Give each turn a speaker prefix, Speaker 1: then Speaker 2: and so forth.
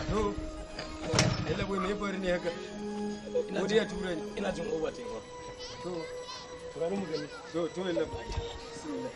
Speaker 1: To, yalla boy, me ya faru ne haka?
Speaker 2: Ina
Speaker 1: Ko dai ya tura ni?
Speaker 2: Ina jin over ta yi.
Speaker 1: To,
Speaker 2: Bari mu gani.
Speaker 1: To, yalla boy. Bismillah.